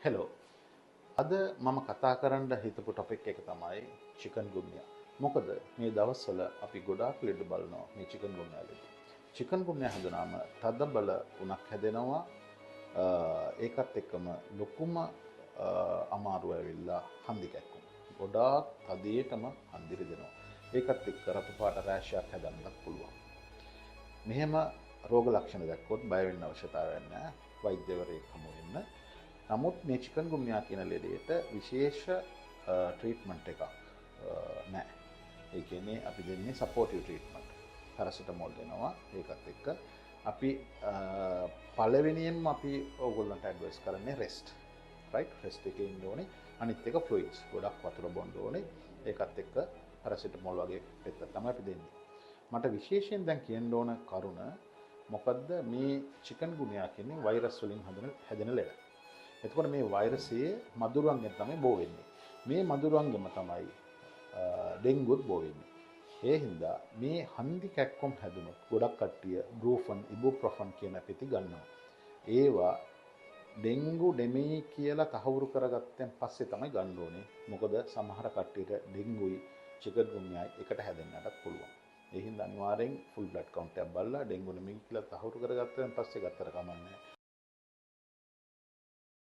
Hello. අද මම කතා කරන්න හිතපු ටොපික් එක තමයි චිකන් ගුන්යා. මොකද මේ දවස්වල අපි ගොඩාක් ලෙඩ බලනවා මේ චිකන් ගුන්යා ලෙඩ. චිකන් ගුන්යා හැදුනාම තදබල උණක් හැදෙනවා. ඒකත් එක්කම ලොකුම අමාරුව ඇවිල්ලා හන්දි කැක්කුම. ගොඩාක් තදියටම හන්දි රිදෙනවා. ඒකත් එක්ක රතු පාට රෑෂ් එකක් හැදන්නත් පුළුවන්. මෙහෙම රෝග ලක්ෂණ දැක්කොත් බය වෙන්න අවශ්‍යතාවයක් නැහැ. වෛද්‍යවරයෙක් හමු වෙන්න. නමුත් මේ චිකන් ගුන්යා කියන ලෙඩේට විශේෂ ට්‍රීට්මන්ට් එකක් නෑ. ඒ කියන්නේ අපි දෙන්නේ සපෝටිව් ට්‍රීට්මන්ට්. පැරසිටමෝල් දෙනවා. ඒකත් එක්ක අපි පළවෙනියෙන්ම අපි ඕගොල්ලන්ට ඇඩ්වයිස් කරන්නේ රෙස්ට්. රයිට්, රෙස්ට් එකේ ඉන්න ඕනේ. අනිත් එක ෆ්ලුයිඩ්ස්. ගොඩක් වතුර බොන්න ඕනේ. ඒකත් එක්ක පැරසිටමෝල් වගේ පෙත්තක් තමයි අපි දෙන්නේ. මට විශේෂයෙන් දැන් කියන්න ඕන කරුණ මොකද්ද? මේ චිකන් ගුන්යා කියන්නේ වෛරස් වලින් හැදෙන ලෙඩ. එතකොට මේ වෛරසයේ මදුරුවන්ගෙන් තමයි බෝ වෙන්නේ. මේ මදුරුවන්ගෙම තමයි ඩෙන්ගුත් බෝ වෙන්නේ. ඒ හින්දා මේ හන්දි කැක්කොම් හැදුනොත් ගොඩක් කට්ටිය බ්‍රූෆන්, ඉබුප්‍රොෆන් කියන පෙති ගන්නවා. ඒවා ඩෙන්ගු නෙමෙයි කියලා තහවුරු කරගත්තෙන් පස්සේ තමයි ගන්න ඕනේ. මොකද සමහර කට්ටියට ඩෙන්ගුයි චිකන් ගුන්යායි එකට හැදෙන්නටත් පුළුවන්. ඒ හින්දා අනිවාර්යෙන් ෆුල් බ්ලඩ් කවුන්ට් එකක් බලලා ඩෙන්ගු නෙමෙයි කියලා තහවුරු කරගත්තෙන් පස්සේ ගත්තට කමක් නැහැ.